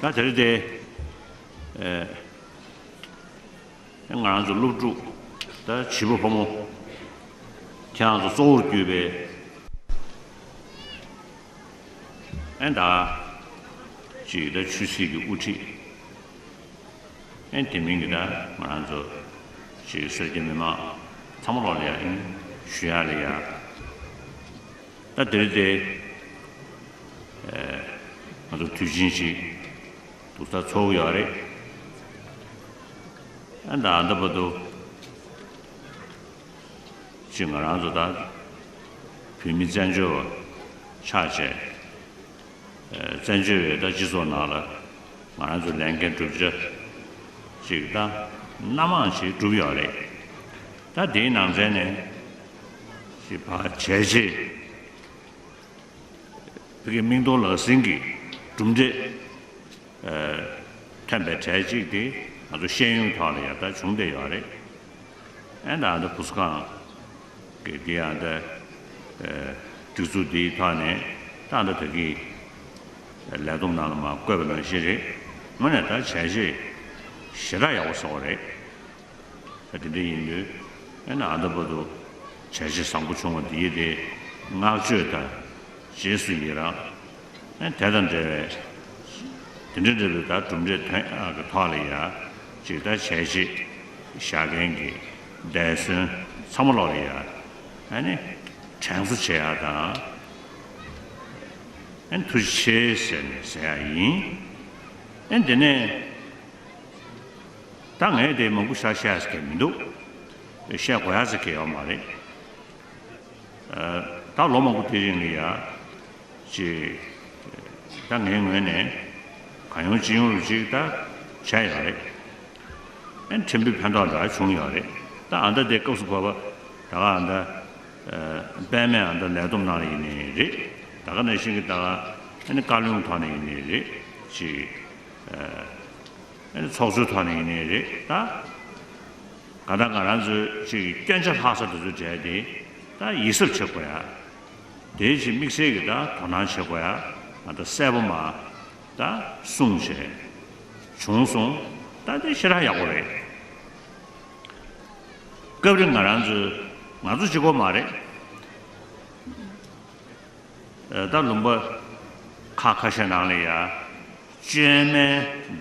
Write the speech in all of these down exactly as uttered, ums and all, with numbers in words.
ད་དེ་རིང་དེ་ཨེ་ང་རང་ཚོ་སློབ་ཕྲུག་ད་བྱིས་པ་ཕོ་མོ་ཁྱེད་རང་ཚོ་གཙོ་བོར་གྱུར་པའི་ཨེ་ད་ཅིག་ད་ཆོས་སྲིད་ཀྱི་དབུ་ཁྲིད། ཨེ་དེ་མིན་གྱི་ད་ང་རང་ཚོ་ཅིག་སེར་སྐྱ་མི་མང་ཚང་མ་ལོག་ལ་ཡ་ཨིན་ཞུ་ཡ་ལ་ཡ། ད་དེ་རིང་དེ་ཨེ་ང་ཚོ་དུས་ཆེན་ཞིག་འདུག་ས་ཚོགས་ཡོད་རེད། ཨ་ད་ཨ་ད་བར་དུ་ཅིག་ང་རང་ཚོ་ད་བོད་མི་བཙན་བྱོལ་བ་ཆགས་བྱས། བཙན་བྱོལ་བའི་ད་སྤྱི་ཚོགས་ནང་ལ་ང་རང་ཚོ་ལས་འགན་བསྒྲུབ་བྱ་ཅིག་ད་སྣ་མང་ཅིག་བསྒྲུབས་ཡོད་རེད། ད་དེའི་ནང་ཚན་ནས་ཅིག་ཕར་བྱས་རྗེས་བོད་ཀྱི་མིག་མཐོང་ལག་ཟིན་གྱི་གྲུབ་འབྲས་ཐོན་པའི་གྲས་གཅིག་དེ་ང་ཚོ་ཤེས་ཡོན་ཐོག་ལ་ཡང་ད་བྱུང་བསྡད་ཡོད་རེད། ཨེ་ད་ཨ་ད་བུ་གསོ་ཁང་གི་དེ་ཡང་ད་སྒྲིག་འཛུགས་དེའི་ཐོག་ནས་ད་ཨ་ད་ད་གི་ལས་བསྡོམས་ནང་ལ་མར་བཀོད་པ་ནང་བཞིན་རེད། དངོས་གནས་ད་བྱས་རྗེས་ཞེ་དྲག་ཡག་པོ་བཟོ་བ་རེད། ད་དེ་འདྲ་ཡིན་དུས་ཨེ་ན་ཨ་ད་བར་དུ་བྱས་རྗེས་བཟང་པོ་བྱུང་བ་འདི་ཡིན་ཏེ་བསྔགས་བརྗོད་དང་རྗེས་སུ་ཡི་རང་། ཨེ་དེ་དང་འབྲེལ་བའི་དེ་འདྲ་འདྲ་བའི་ད་གྲུབ་འབྲས་ཐོན་ཡག་གི་ཐོག་ལ་ཡ་ཅིག་ད་བྱས་རྗེས་བཞག་མཁན་གྱི་འདས་གསོན་ཚང་མ་ལོག་ལ་ཡ་ཨ་ནི་དྲན་གསོ་བྱེད་ཡག་དང་། ཨེ་ཐུགས་རྗེ་ཆེ་ཟེར་ནས་ཟེར་ཡག་ཡིན། ཨེ་འདི་ནས། ད་ངས་དེ་མང་པོ་ཞིག་བཤད་ས་གི་མི་འདུག་བཤད་དགོས་ཡ་ས་གི་ཡོད་མ་རེད། ཨ་ད་ལོ་མང་པོ་དེ་རིང་ལ་ཡ་ཅིག་ད་ངའི་ངོས་ནས་གང་ཡོང་ཅི་ཡོང་རུ་ཅིག་ད་བྱས་ཡོད་རེད། ཨ་ཕྲན་བུ་ཕན་ཐོགས་འདྲ་བྱུང་ཡོད་རེད། ད་ཨ་ད་དེ་སྐབས་སུ་བབ་པ་ད་ག་ཨ་ད་ཨ་པད་མའི་ཨ་ད་ལས་བསྡོམས་ནང་ལ་ཡིན་ནའི་རེད། ད་ག་ནང་བཞིན་གྱི་ད་ག་ཨ་ནི་བཀའ་བློན་ཐོག་ནས་ཡིན་ནའི་རེད་ཅིག་ཨ་ནི་ཚོགས་གཙོའི་ཐོག་ནས་ཡིན་ནའི་རེད་ད། གང་ལྟར་ང་རང་ཚོའི་ཅིག་གི་སྐྱོན་ཆ་ལྷག་ས་དེ་ཚོའི་གྲས་དེ་ད་ཡིད་གཟབ་བྱེད་དགོས་ཡ། དེའི་ཅིག་དམིགས་བསལ་གྱི་ད་དོ་སྣང་བྱེད་དགོས་ཡ། ང་ད་གསལ་པོ་མ་ད་གསུངས་བྱས་བྱུང་སོང་། ད་དེ་ཞེ་དྲག་ཡག་པོ་རེད། སྐབས་རེ་ང་རང་ཚོའི་ང་ཚོ་གཅིག་པོ་མ་རེད། ད་ལུང་པ་ཁག་ཁ་ཤས་ནང་ལ་ཡ་བཅོས་མའི་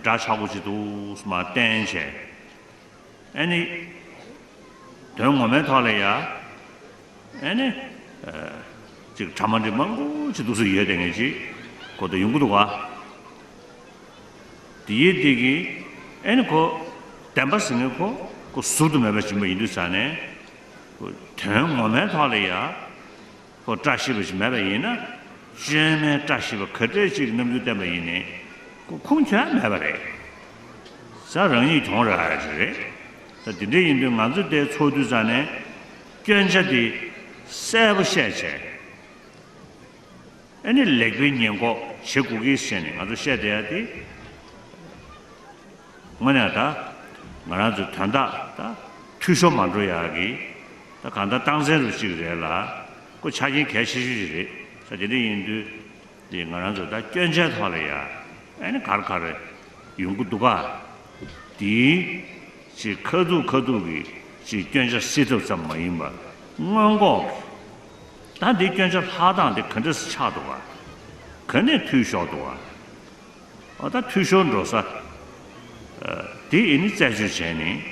འདྲ་ཆགས་པོ་ཅིག་འདུག་སེ་མར་བསྟན་བྱས། ཨ་ནི། དོན་ངོ་མའི་ཐོག་ལ་ཡ། ཨ་ནི། ཨ་ཅིག་གྲ་མ་འགྲིག་མང་པོ་ཅིག་འདུག་སེ་ཡོད་དེ་ངེས་ཅིག་གོ་ད་ཡོང་གི་འདུག་ག་དེ་ཡིན་དེ་གི་ཨ་ནི་ཁོ་བདེན་པ་ཟེར་ནས་ཁོ་ཁོ་ཟུར་དུ་མེད་པ་བྱིན་པ་ཡིན་དུས་ཙང་ནས་ཁོ་དོན་ངོ་མའི་ཐོག་ལ་ཡ་ཁོ་བཀྲ་ཤིས་པ་ཞིག་མེད་པ་ཡིན་ན་བཅོས་མའི་བཀྲ་ཤིས་པ་ག་འདྲས་ཅིག་རྣམ་འགྱུར་བསྟན་པ་ཡིན་ནའི་ཁོ་ཁུངས་འཁྱོལ་མེད་པ་རེད། ས་རང་ཉིད་གྱོང་རག་ཡ་ཅིག་རེད། ད་དེ་འདྲས་ཡིན་དུས་ང་ཚོ་དེ་ཚོགས་དུས་ཙང་ནས་སྐྱོན་ཆ་དེ་གསལ་པོ་བཤད་བྱས། ཨ་ནི་ལེགས་པའི་ཉེས་འགོག་བྱེད་དགོས་ཀྱི་ཟེར་ནས་ང་ཚོ་བཤད་བསྡད་ཡ་དེ། དངོས་གནས་ད་ང་རང་ཚོའི་དོན་དག་ད་འཐུས་ཤོར་མ་འགྲོ་ཡག་གི་ད་གང་ལྟར་རྟགས་མཚན་རུ་གཅིག་རེད་ལ། ཁོ་ཆ་རྐྱེན་གལ་ཆེ་ཤོས་ཤིག་རེད། ད་དེ་འདྲ་ཡིན་དུས་དེ་ང་རང་ཚོ་ད་སྐྱོན་ཆའི་ཐོག་ལ་ཡ་ཨ་ནི་ག་རེ་ག་རེ་ཡོང་གི་འདུག་ག་དེའི་ཅིག་ཁ་ཐུག་ཁ་ཐུག་གི་ཅིག་སྐྱོན་ཆ་སེལ་ཐབས་ཙམ་མ་ཡིན་པར་སྔོན་འགོག་གི་ད་འདི་སྐྱོན་ཆ་ལྷག་སྟངས་འདི་ག་འདྲ་སེ་ཆགས་འདུག་ག་ག་ནས་འཐུས་ཤོར་འདུག་ག་ཨ་ད་འཐུས་ཤོར་འགྲོ་ས། ཨ་དེ་ཡིན་ནི་རྩད་གཅོད་བྱས་ནས་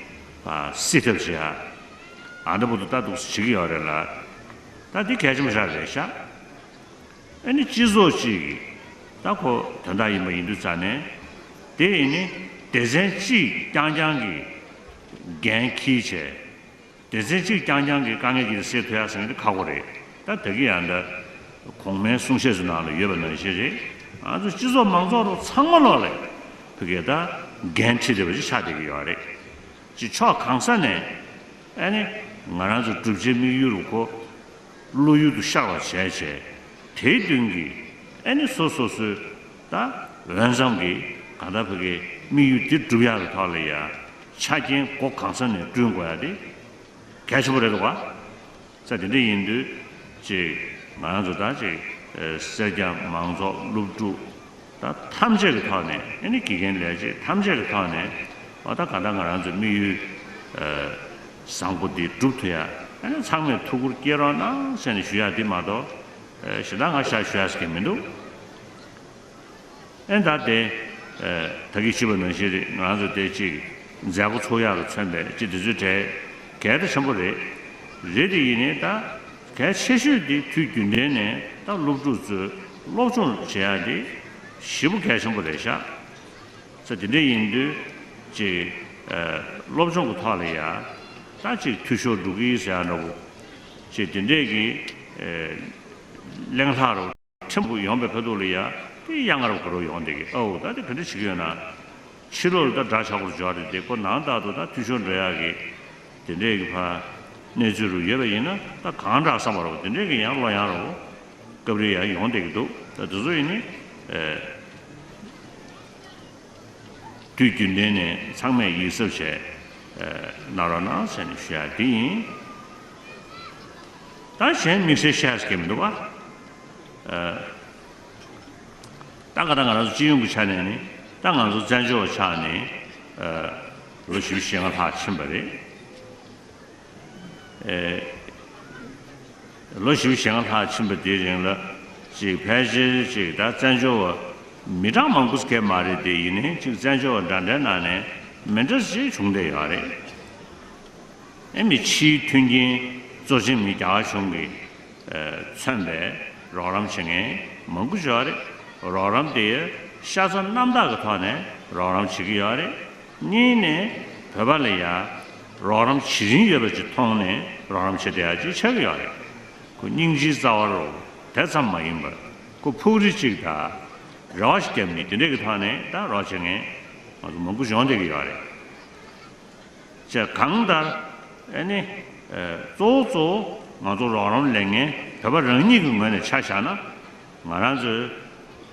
ཨ་སེལ་ཐབས་བྱེད་ཡ། ཨ་འདྲ་པོ་དུ་ད་འདུག་སེ་བྱེད་ཀྱི་ཡོད་རེད་ལ། ད་འདི་གལ་ཆེན་པོ་ཞིག་རེད་ཤག་ཨ་ནི་སྤྱི་ཚོགས་གཅིག་གི་ད་ཁོ་དོན་དག་ཡིན་པ་ཡིན་དུས་ཙང་ནས་དེ་ཡིན་ནི་སྡེ་ཚན་གཅིག་རྐྱང་རྐྱང་གི་འགན་འཁྱེར་བྱས། སྡེ་ཚན་གཅིག་རྐྱང་རྐྱང་གི་དཀའ་ངལ་གྱི་སེལ་ཐུབ་ཡ་ཟེར་མཁན་དེ་ཁག་པོ་རེད། ད་ད་གི་ཡང་ད་གོང་མའི་གསུང་བཤད་ཚོ་ནང་ལ་ཡོད་པ་ནང་བཞིན་རེད། ང་ཚོ་སྤྱི་ཚོགས་མང་ཚོགས་རོགས་ཚང་མ་ལོག་ལས་ཕ་གི་ད་འགན་འཁྲི་བསྡད་པ་ཅིག་ཆགས་བསྡད་ཀྱི་ཡོད་རེད། ཅིག་ཕྱོགས་གང་ས་ནས་ཨ་ནི་ང་རང་ཚོ་བསྒྲུབ་བྱའི་དམིགས་ཡུལ་རུ་ཁོ་བློ་ཡུལ་དུ་ཤར་བ་བྱས་བྱས་དེའི་མདུན་གྱི་ཨ་ནི་སོ་སོ་སོའི་ད་འོས་འཚམ་གྱི་གང་ལྟར་ཕ་གི་དམིགས་ཡུལ་འདི་བསྒྲུབ་ཡག་གི་ཐོག་ལ་ཡ་ཆ་རྐྱེན་སྒོ་གང་ས་ནས་བསྐྲུན་དགོས་ཡ་དེ། གལ་ཆེན་པོ་རེད་འདུག་ག་ས་དེ་འདྲ་ཡིན་དུས་ཅིག་ང་རང་ཚོ་ད་ཅིག་ཨ་སེར་སྐྱ་མང་ཚོགས་སློབ་ཕྲུག་ ད་ཐམས་ཅད་ཀྱི་ཐོག་ནས་ཨ་ནི་དགེ་རྒན་ལས་བྱེད་ཐམས་ཅད་ཀྱི་ཐོག་ནས་ཨ་ད་ག་ད་ང་རང་ཚོའི་དམིགས་ཡུལ་ཨ་བཟང་པོ་འདི་འགྲུབ་ཐུབ་ཡ་ཨ་ནི་ཚང་མས་ཐུགས་ཁུར་སྐྱེད་རོགས་གནང་ཟེར་ནས་ཞུ་ཡ་འདི་མ་གཏོགས་ཨ་གཞན་དག་ང་ཤ་ཞུ་ཡ་ཟེར་གྱི་མི་འདུག་ཨེ་ད་དེ་ཨ་ད་གིན་ཞུས་པ་ནང་བཞིན་རེད། ང་རང་ཚོ་དེ་ཅིག་མཛད་སྒོ་ཚུགས་ཡག་གི་མཚོན་པའི་ཅིག་དེ་ཚོའི་གྲས་གལ་ད་ཆེན་པོ་རེད། རེད་དེ་ཡིན་ནའི་ད་གལ་ཆེ་ཤོས་དེ་དུས་རྒྱུན་ལྡན་ནས་ད་སློབ་ཕྲུག་ཚོས་སློབ་སྦྱོང་བྱེད་ཡག་དེ་ཞེ་པོ་གལ་ཆེན་པོ་རེད་ཤག་ས་དེ་འདྲ་ཡིན་དུས་ཅིག་ཨ་སློབ་སྦྱོང་གི་ཐོག་ལ་ཡ་ད་ཅིག་འཐུས་ཤོར་འགྲོ་གི་ཟེར་ཡག་འདྲ་བོ་ཅིག་དེ་འདྲས་ཀྱི་ཨ་གླེང་ལྷག་རོ། ཕྲན་བུ་ཡོང་པའི་ཁ་ཐུག་ལ་ཡ་དེ་གཡང་དཀར་པོ་ག་རུ་ཡོང་བསྡད་ཀྱི་ཨོ་ད་དེ་ག་འདྲ་བྱེད་ཀྱི་ཡོད་ན། ཕྱི་ལོགས་ལ་ད་འདྲ་ཆགས་པོར་འཇོག་རེད་དེ་ཁོ་ནང་ལྟར་དུ་ད་འཐུས་ཤོར་འགྲོ་ཡག་གི་དེ་འདྲས་ཀྱི་ཕ་གནས་ཚུལ་རུ་ཡོད་པ་ཡིན་ན་ད་གང་དྲག་བསམ་པ་རུ་དེ་འདྲས་ཀྱི་ཡང་བློ་ཡང་རུ་སྐབས་རེ་ཡང་ཡོང་བསྡད་ཀྱི་འདུག་ད་དེ་ཚོ་ཡིན་ནི་ཨེ་དུས་རྒྱུན་ལྡན་ནས་ཚང་མས་ཡིད་གཟབ་བྱས་ཨེ་གནང་རོགས་གནང་ཟེར་ནས་ཞུ་ཡག་དེ་ཡིན། ད་གཞན་དམིགས་བསལ་བཤད་ས་གི་མི་འདུག་བ། ཨ། ད་ག་ད་ང་རང་ཚོ་སྤྱི་ཡོངས་ཀྱི་ཆ་ནས་ནི་ད་ང་ཚོ་བཙན་བྱོལ་བ་ཆགས་ནས་ཨ་ལོ་བཞི་བཅུ་ཞེ་ལྔ་ལྷག་ཕྱིན་པ་རེད། ཨེ། ལོ་བཞི་བཅུ་ཞེ་ལྔ་ལྷག་ཕྱིན་པ་དེའི་རིང་ལ་ཅིག་ཕལ་ཆེར་ཅིག་ད་བཙན་བྱོལ་བ་མི་གྲངས་མང་པོ་ཟེར་མཁན་མ་རེད་དེ་ཡིན་ནའི་ཅིག་བཙན་བྱོལ་བ་འདྲ་འདྲའི་ནང་ནས་མི་འདྲ་ཅིག་བྱུང་བསྡད་ཡོད་རེད། ཨེ་མི་ཕྱིའི་མཐུན་རྐྱེན་གཙོ་ཆེན་མི་རྒྱ་གར་གཞུང་གིས་ཨ་མཚོན་པའི་རོགས་རམ་བྱེད་མཁན་མང་པོ་ཡོད་རེད། རོགས་རམ་དེ་ཤ་ཚ་རྣམ་དག་གི་ཐོག་ནས་རོགས་རམ་བྱེད་ཀྱི་ཡོད་རེད། གཉིས་ནས་བོད་པ་ལ་ཡ་རོགས་རམ་བྱེད་རིན་ཡོད་པ་ཅིག་མཐོང་ནས་རོགས་རམ་བྱེད་བསྡད་ཡ་ཅིག་ཆགས་ཀྱི་ཡོད་རེད། ཁོ་སྙིང་རྗེའི་རྩ་བ་རུ་དེ་ཙམ་མ་ཡིན་པར་ཁོ་ཕུགས་རེ་གཅིག་དང་རེ་བ་ཞིག་བརྒྱབ་ནས་དེ་འདྲས་ཀྱི་ཐོག་ནས་ད་རོགས་བྱེད་མཁན་ང་ཚོ་མང་པོ་ཡོང་བསྡད་ཀྱི་ཡོད་རེད། བྱས་གང་ལྟར་ཨེ་ནི་ཨེ་གཙོ་བོ་གཙོ་བོ་ང་ཚོ་རོགས་རམ་ལེན་མཁན་བོད་པ་རང་ཉིད་ཀྱི་ངོས་ནས་ཆ་བཞག་ན་ང་རང་ཚོའི་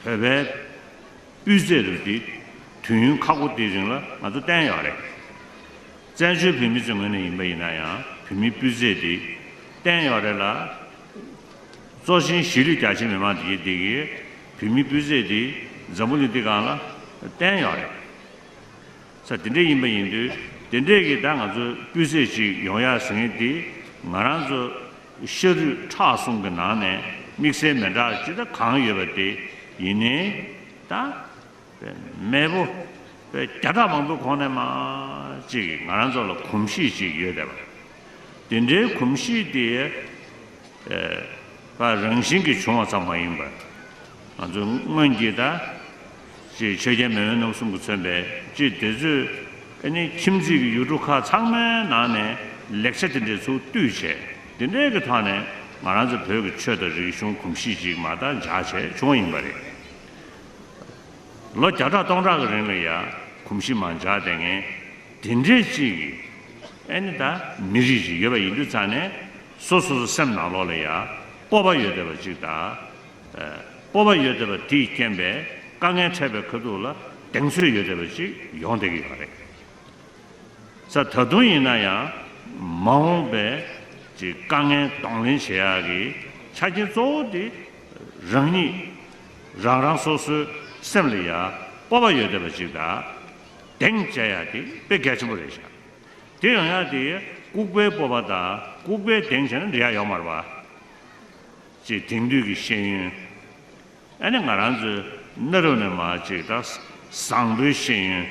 བོད་པའི་སྤུས་ཚད་རུ་དེ་དུས་ཡུན་ཁག་པོ་དེའི་རིང་ལ་ང་ཚོ་བསྟན་ཡོད་རེད། བཙན་བྱོལ་བོད་མི་ཚོའི་ངོས་ནས་ཡིན་པ་ཡིན་ན་ཡང་བོད་མིའི་སྤུས་ཚད་དེ་བསྟན་ཡོད་རེད་ལ། གཙོ་ཆེན་གཞིས་ལུས་རྒྱ་ཆེ་མི་མང་དེ་གའི་དེ་གའི་བོད་མིའི་སྤུས་ཚད་དེ་འཛམ་བུ་གླིང་འདི་སྒང་ལ་བསྟན་ཡོད་རེད། ས་དེ་འདྲ་ཡིན་པ་ཡིན་དུས་དེ་འདྲས་ཀྱི་ད་ང་ཚོ་སྤུས་ཚད་ཅིག་ཡོང་ཡག་ཟེར་མཁན་དེ་ང་རང་ཚོ་ཤ་རུས་ཁྲག་གསུམ་གྱི་ནང་ནས་དམིགས་བསལ་མི་འདྲ་ཅི་ད་གང་ཡོད་པ་དེ་ཡིན་ནའི་ད་མེས་པོ་བརྒྱ་ཕྲག་མང་པོའི་ཁོངས་ནས་མ་ཅིག་ང་རང་ཚོ་ལ་གོམས་གཤིས་ཅིག་ཡོད་བསྡད་པ། དེ་འདྲའི་གོམས་གཤིས་དེ་ཨེ་ཕར་རང་བཞིན་གྱིས་བྱུང་བ་ཙམ་མ་ཡིན་པར་ང་ཚོ་སྔོན་གྱི་ད་ཅིག་ཆོས་རྒྱལ་མེས་དབོན་རྣམ་གསུམ་གྱིས་མཚོན་པའི་ཅིག་དེ་ཚོས་ཨ་ནི་ཁྱིམ་མཚེས་ཀྱི་ཡུལ་གྲུ་ཁག་ཚང་མའི་ནང་ནས་ལེགས་ཆ་དེ་འདྲའི་ཚུར་བཏུས་བྱས་དེ་འདྲའི་གི་ཐོག་ནས་ང་རང་ཚོ་བོད་ཀྱི་ཆོས་དང་རིག་གཞུང་གོམས་གཤིས་ཅིག་མར་ད་འཇགས་བྱས་བྱུང་བ་ཡིན་པ་རེད། ལོ་བརྒྱ་ཕྲག་སྟོང་ཕྲག་གི་རིང་ལ་ཡ་གོམས་གཤིས་མར་འཇགས་བསྡད་མཁན་དེ་འདྲའི་ཅིག་གི་ཨེ་ནི་ད་མི་རིགས་ཅིག་ཡོད་པ་ཡིན་དུས་ཙང་ནས་སོ་སོ་སོ་སེམས་ནང་ལོགས་ལ་ཡ་སྤོབས་པ་ཡོད་བསྡད་པ་ཅིག་དང་། ཨེ་སྤོབས་པ་ཡོད་བསྡད་པ་དེས་རྐྱེན་པས་དཀའ་ངལ་འཕྲད་པའི་ཁ་ཐུག་ལ་གདེང་ཚོད་ཡོད་བསྡད་པ་ཅིག་ཡོང་བསྡད་ཀྱི་ཡོད་རེད། ས་ད་དུང་ཡིན་ན་ཡང་མ་འོངས་པའི་ཅིག་དཀའ་ངལ་གདོང་ལེན་བྱེད་ཡག་གི་ཆ་རྐྱེན་གཙོ་བོ་དེ་རང་ཉིད་རང་རང་སོ་སོའི་སེམས་ལ་ཡ་སྤོབས་པ་ཡོད་བསྡད་པ་ཅིག་དང་གདེང་བཅས་ཡག་དེ་དཔེ་གལ་ཆེན་པོ་རེད་ཤག་དེ་ཡོང་ཡག་དེ་ལྐུགས་པའི་སྤོབས་པ་དང་ལྐུགས་པའི་གདེང་བྱས་ན་འགྲིག་ཡག་ཡོད་མ་རེད་པ། ཅིག་དེང་དུས་ཀྱི་ཤེས་ཡོན། ཨ་ནི་ང་རང་ཚོའི་གནའ་རབས་ནས་མར་ཅིག་ད་བཟང་པོའི་ཤེས་ཡོན།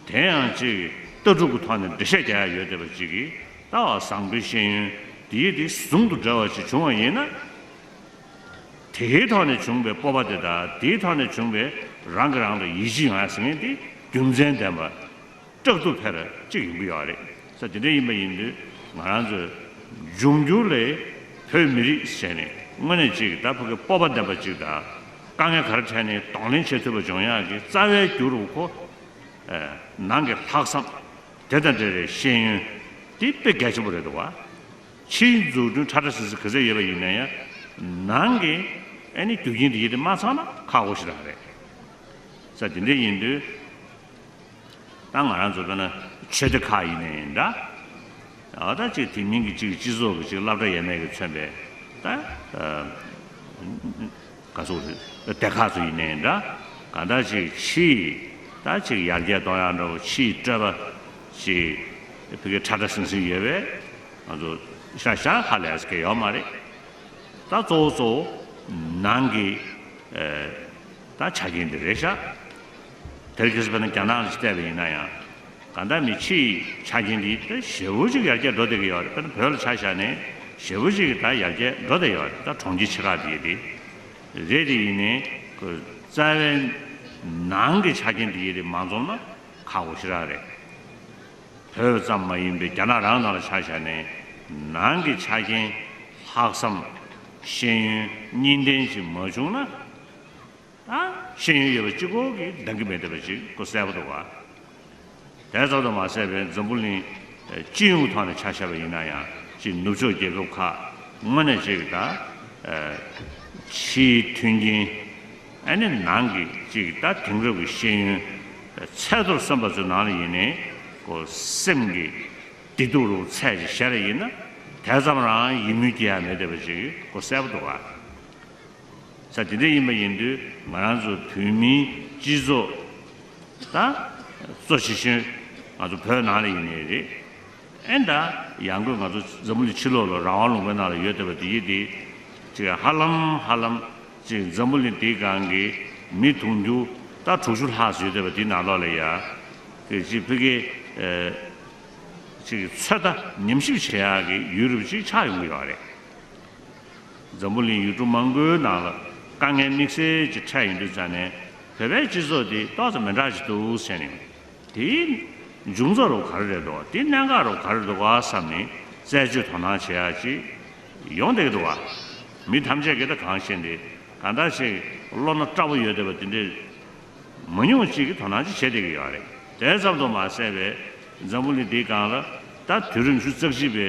དེ་ཡང་ཅིག་ལྟ་གྲུབ་ཀྱི་ཐོག་ནས་འགྲེལ་བཤད་རྒྱག་ཡ་ཡོད་བསྡད་པ་ཅིག་གིས་ད་བ་བཟང་པོའི་ཤེས་ཡོན་དེའི་དེ་ཟུང་དུ་འབྲེལ་བ་ཅིག་བྱུང་བ་ཡིན་ན། དེའི་ཐོག་ནས་བྱུང་བའི་སྤོབས་པ་དེ་དང་དེའི་ཐོག་ནས་བྱུང་བའི་རང་གིས་རང་ལ་ཡིད་ཆེས་ཡོང་ཡ་ཟེར་མཁན་དེ་རྒྱུ་མཚན་ལྡན་པ། སྐྲག་སྡུག་འཕེར་གཅིག་ཡོང་གི་ཡོད་རེད། ས་དེ་འདྲ་ཡིན་པ་ཡིན་དུས་ང་རང་ཚོས་འབྱུང་འགྱུར་ལ་བོད་མི་རིགས་ཟེར་ནས་དངོས་གནས་གཅིག་ད་ཕ་གི་སྤོབས་པ་ལྡན་པ་གཅིག་དང་དཀའ་ངལ་ག་རེ་འཕྲད་ནས་གདོང་ལེན་བྱེད་ཐུབ་པ་འབྱུང་ཡག་གི་རྩ་བའི་རྒྱུ་རུ་ཁོ་ནང་གི་ལྷག་བསམ་དེ་དང་འབྲེལ་བའི་ཤེས་ཡོན་དེ་དཔེ་གལ་ཆེན་པོ་རེད་འདུག་བ། ཕྱིའི་འཛུགས་སྐྲུན་ཁྲ་ཁྲ་ཟིག་ཟིག་ག་ཚད་ཡོད་པ་ཡིན་ན་ཡང་ནང་གི་ཨ་ནི་རྒྱུ་རྐྱེན་དེ་ཡིད་དེ་མ་ཚང་ན་ཁག་པོ་ཞིག་རང་རེད། ས་དེ་འདྲ་ཡིན་དུས། ད་ང་རང་ཚོ་དཔེར་ན་ཆོས་སྡེ་ཁག་ཡིན་ནའི་འདྲ། ཨ་ད་ཅིག་དེ་མིན་གྱི་ཅིག་སྤྱི་ཚོགས་ཀྱི་ཅིག་སློབ་གྲྭ་ཡས་མས་ཀྱིས་མཚོན་པའི་ད་ག་ཚོད་རེད་སྡེ་ཁག་ཚོ་ཡིན་ནའི་འདྲ། ག་ ད་ལྟ་ཅིག་ཕྱིའི་ད་ཅིག་ཡར་རྒྱས་གཏོང་ཡག་འདྲ་བོ། ཕྱིའི་སྤྲོས་པ་ཅིག་ཕ་གི་ཁྲ་ཁྲ་ཟིང་ཟིང་ཡོད་པས། ང་ཚོ་ཤ་ཤ་ཧ་ལས་ཀྱི་ཡོད་མ་རེད། ད་གཙོ་བོ་གཙོ་བོ་ནང་གི་ཨེ་ད་ཆ་རྐྱེན་འདི་རེད་ཤག་དེར་ཁེ་སི་དཔེར་ན་རྒྱ་ནག་ལ་ཅིག་བལྟས་པ་ཡིན་ན་ཡང་། གང་ལྟར་མི་ཕྱིའི་ཆ་རྐྱེན་འདི་ད་ཞེ་པོ་ཅིག་ཡར་རྒྱས་འགྲོ་བསྡད་ཀྱི་ཡོད་རེད། དཔེར་ན་བོད་ལ་ཆ་བཞག་ནས་ཞེ་པོ་ཅིག་ད་ཡར་རྒྱས་འགྲོ་བསྡད་ཡོད་རེད། ད་གྲོང་ཁྱེར་ཆེ་ཁག་འདི་དེ་རེད། དེ་ཡིན་ནའི་ཁོ་རྩ་བའི་ནང་གི་ཆ་རྐྱེན་འདི་དེ་མ་འཛོམས་ན་ཁག་པོ་ཞེ་དྲག་རེད། བོད་ཙམ་མ་ཡིན་པའི་རྒྱ་ནག་རང་ནང་ལ་ཆ་བཞག་ནས་ནང་གི་ཆ་རྐྱེན་ལྷག་བསམ་ཤེས་ཡོན་གཉིས་ལྡན་ཅིག་མ་བྱུང་ན། ད་ཤེས་ཡོན་ཡོད་པ་གཅིག་པོ་གིས་འདང་གི་མེད་བསྡད་པ་ཅིག་ཁོ་གསལ་པོ་འདུག་ག་དེ་ཙམ་དུ་མ་ཟད་པའི་འཛམ་བུ་གླིང་སྤྱི་ཡོངས་ཐོག་ནས་ཆ་བཞག་པ་ཡིན་ན་ཡང་། ཅིག་ནུབ་ཕྱོགས་རྒྱལ་ཁབ་ཁག་དངོས་གནས་ཅིག་ད་ཕྱིའི་མཐུན་རྐྱེན། ཨ་ནི་ནང་གི་ཅིག་ད་དེང་རབས་ཀྱི་ཤེས་ཡོན་ཚད་མཐོར་སོན་པ་ཚོའི་ནང་ལ་ཡིན་ནའི་ཁོ་སེམས་ཀྱི་བདེ་སྡུག་རུ་ཚད་ཅིག་བཞག་རེ་ཡིན་ན། དེ་ཙམ་རང་ཡིད་སྨོན་སྐྱེ་ཡ་མེད་བསྡད་པ་ཅིག་ཁོ་གསལ་པོ་འདུག་ག་ས་དེ་འདྲ་ཡིན་པ་ཡིན་དུས་ང་རང་ཚོ་བོད་མིའི་སྤྱི་ཚོགས་ད་གཙོ་ཆེ་ཤོས་ང་ཚོ་བོད་ནང་ལ་ཡིན་ནའི་རེད། ཨེ་ད་ཡང་སྒོས་ང་ཚོ་འཛམ་བུ་གླིང་ཕྱི་ལོགས་ལ་རང་དབང་ལུང་པའི་ནང་ལ་ཡོད་བསྡད་པ་དེ་ཡིན་དེ། ཅིག་ཧ་ལམ་ཧ་ལམ་ཅིག་འཛམ་བུ་གླིང་འདིའི་སྒང་གི་མི་དུང་ཕྱུར་ད་དྲུག་ཅུ་ལྷག་ཙམ་ཡོད་བསྡད་པ་དེའི་ནང་ལོགས་ལ་ཡ། ཅིག་ཕ་གི་ཨེ་ཅིག་ཚོད་ལྟ་ཉམས་ཞིབ་བྱེད་ཡག་གི་ཡུལ་རབས་ཅིག་ཆགས་ཡོང་གི་ཡོད་རེད། འཛམ་བུ་གླིང་ཡུལ་གྲུ་མང་པོའི་ནང་ལ་དཀའ་ངལ་དམིགས་བསལ་ཅིག་འཕྲད་ཡོང་དུས་ཙ་ནས། བོད་པའི་སྤྱི་ཚོགས་འདི་ཏོག་ཙམ་མི་འདྲ་ཞིག་འདུག་ཟེར་ནས། དེའི་འབྱུང་རྩ་རུ་ག་རེ་རེད་འདུག་དེའི་གནད་འགག་རུ་ག་རེ་འདུག་ག་བསམ་ནས་རྩད་གཅོད་དོ་སྣང་བྱེད་ཡག་ཅིག་ཡོང་བསྡད་ཀྱི་འདུག་ག་མི་ཐམས་ཅད་ཀྱིས་ད་གང་ཤེས་འདི་གང་ལྟར་ཅིག་བློ་སྣ་དྲག་པོ་ཡོད་བསྡད་པ་དེ་འདྲའི་མང་ཉུང་ཅིག་གིས་དོ་སྣང་ཅིག་བྱེད་བསྡད་ཀྱི་ཡོད་རེད། དེ་ཙམ་དུ་མ་ཟད་པའི་འཛམ་བུ་གླིང་འདིའི་སྒང་ལ་ད་དུས་རིམ་ཉི་ཤུ་རྩ་གཅིག་པའི་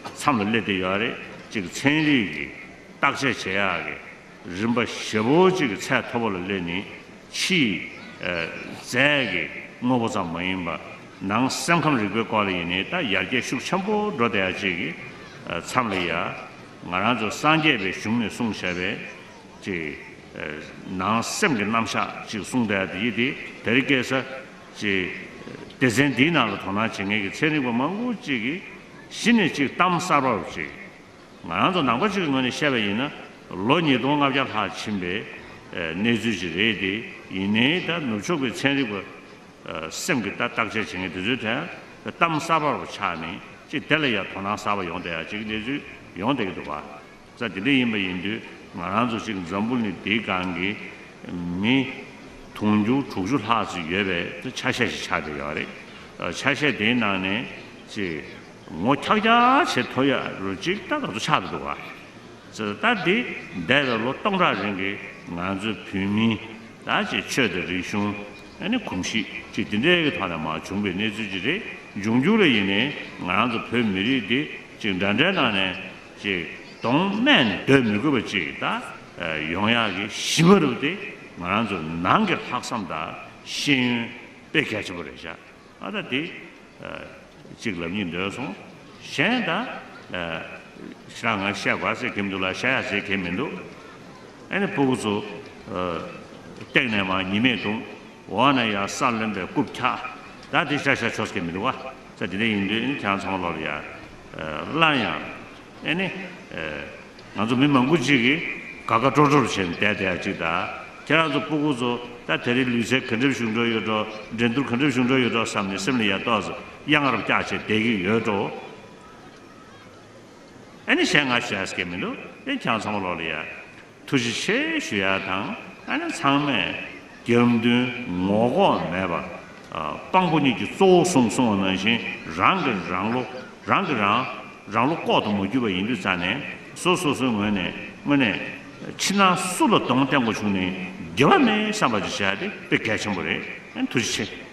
མཚམས་ལ་སླེབས་བསྡད་ཡོད་རེད། ཅིག་ཚན་རིག་གི་བརྟག་དཔྱད་བྱེད་ཡག་གི་རིམ་པ་ཞེ་པོ་ཅིག་གི་ཚད་མཐོ་པོ་ལ་སླེབས་ནས། ཕྱིའི་ཨ་རྫས་ཀྱི་དངོས་པོ་ཙམ་མ་ཡིན་པ། ནང་སེམས་ཁམས་རིག་པའི་སྐོར་ལ་ཡིན་ནའི་ད་ཡར་རྒྱས་ཤུགས་ཆེན་པོ་འགྲོ་བསྡད་ཡག་ཅིག་གི་ཨ་མཚམས་ལ་ཡ། ང་རང་ཚོ་སངས་རྒྱས་པའི་གཞུང་ནས་གསུངས་བཞག་པའི་ཅིག་ཨ་ནང་སེམས་ཀྱི་རྣམ་གཞག་ཅིག་གསུངས་བསྡད་ཡག་དེ་ཡིན་དེ། དེ་རིང་ཁ་སང་ཅིག་སྡེ་ཚན་འདིའི་ནང་ལ་དོ་སྣང་བྱེད་མཁན་གྱི་ཚན་རིག་པ་མང་པོ་ཅིག་གིས་གཞི་ནས་ཅིག་གཏམ་གསར་པ་རུ་ཅིག་ང་རང་ཚོ་ནང་པ་ཅིག་གི་ངོས་ནས་བཤད་པ་ཡིན་ན། ལོ་ཉིས་སྟོང་ལྔ་བརྒྱ་ལྷག་ཕྱིན་པའི་ཨ་གནས་ཚུལ་ཅིག་རེད་དེ། ཡིན་ནའི་ད་ནུབ་ཕྱོགས་ཀྱི་ཚན་རིག་པ་ཨ་སེམས་ཀྱི་ད་བརྟག་དཔྱད་བྱེད་མཁན་དེ་ཚོའི་གྲས་གཏམ་གསར་པ་རུ་ཆགས་ནས། ཅིག་དེ་ལ་ཡང་དོ་སྣང་གསར་པ་ཡོང་བསྡད་ཡག་ཅིག་གནས་ཚུལ་ཡོང་བསྡད་ཀྱི་འདུག་ག་ས་དེ་འདྲ་ཡིན་པ་ཡིན་དུས་ང་རང་ཚོ་ཅིག་འཛམ་བུ་གླིང་འདིའི་སྒང་གི་མི་དུང་ཕྱུར་དྲུག་ཅུ་ལྷག་ཙམ་ཡོད་པའི་ཆ་ཤས་ཤིག་ཆགས་བསྡད་ཡོད་རེད། ཨ་ཆ་ཤས་དེའི་ནང་ནས་ཅིག་ངོ་ཁྱག་ཁྱག་བྱེད་ཐུབ་ཡག་རུ་ཅིག་ད་ང་ཚོ་ཆགས་བསྡད་འདུག་ག་ས་ད་འདི་འདས་པའི་ལོ་སྟོང་ཕྲག་རིང་གི་ང་ཚོའི་བོད་མིའི་ད་ཅིག་ཆོས་དང་རིག་གཞུང་། ཨ་ནི་གོམས་གཤིས་ཅིག་དེ་འདྲའི་གི་ཐོག་ནས་མར་བྱུང་བའི་གནས་ཚུལ་ཅིག་རེད། འབྱུང་འགྱུར་ལ་ཡིན་ནའི་ང་རང་ཚོ་བོད་མི་རིགས་འདི་ཅིག་འདྲ་འདྲའི་ནང་ནས་ཅིག་གདོང་སྨད་ནས་སྡོད་མི་དགོས་པ་ཅིག་ད་ཡོང་ཡག་གི་གཞི་མ་རུ་དེ་ང་རང་ཚོ་ནང་གི་ལྷག་བསམ་དང་ཤེས་ཡོན་དཔེ་གལ་ཆེན་པོ་རེད་ཤག་ཨ་ད་དེ་ཨ་གཅིག་ལབ་སྙིང་འདོད་སོང་། གཞན་ད་ཨ་ཞེ་དྲག་ང་བཤད་དགོས་ཟེར་གྱི་མི་འདུག་ལ། བཤད་ཡག་ཟེར་གྱི་མི་འདུག་ཨ་ནི་སྤུ་གུ་ཚོ་ཨ་སྟེང་ནས་མར་ཉི་མས་གདུང་། འོག་ནས་ཡར་ས་རློན་པའི་རྐུབ་འཁྱག་ད་དེ་ཤ་ཤ་ཆོག་ཟེར་གྱི་མི་འདུག་བ། ས་དེ་འདྲ་ཡིན་དུས་ཨ་ནི་ཁྱེད་རང་ཚང་མ་ལོག་ལ་ཡ་ཨ་སླར་ཡང་ཨ་ནི་ཨ་ང་ཚོ་མི་མང་པོ་ཅིག་གིས་དགའ་དགའ་སྤྲོ་སྤྲོ་བྱས་ནས་བསྡད་བསྡད་ཡག་ཅིག་དང་། ཁྱེད་རང་ཚོ་སྤུ་གུ་ཚོ་ད་དེ་རིང་ལུས་རྩལ་ག་འདྲ་བྱུང་འགྲོ་ཡོད་འགྲོ། འགྲན་བསྡུར་ག་འདྲ་བྱུང་འགྲོ་ཡོད་འགྲོ་བསམ་ནས་སེམས་ལ་ཡ་ཏོག་ཙམ་གཡང་རབ་བཀྱག་བྱས་བསྡད་ཀྱི་ཡོད་འགྲོ། ཨ་ནི་གཞན་ང་བཤད་ཡག་མི་འདུག་ཨ་ནི་ཁྱེད་རང་ཚང་མ་ལོག་ལ་ཡ་ཐུགས་རྗེ་ཆེ་ཞུ་ཡག་དང་། ཨ་ནི་ཚང་མས་རྒྱབ་མདུན་ངོ་ལྐོག་མེད་པ། ཨ་དཔང་པོ་གཉིས་ཀྱི་གཙོ་བོ་གསུམ་གསུངས་པ་ནང་བཞིན། རང་གིས་རང་བློ་རང་གིས་རང་རང་བློ་ལྐོག་ཏུ་མ་གྱུར་པ་ཡིན་དུས་ཙ་ནས། སོ་སོ་སོའི་ངོས་ནས་དངོས་གནས་ཕྱི་ནང་སུ་ལ་གདོང་བསྟན་དགོས་བྱུང་ནའི་འགྱོད་པ་མེད་བསམ་པ་ཅིག་བྱ་ཡག་དེ་དཔེ་གལ་ཆེན་པོ་རེད། ཨ་ནི་ཐུགས་རྗེ་ཆེ།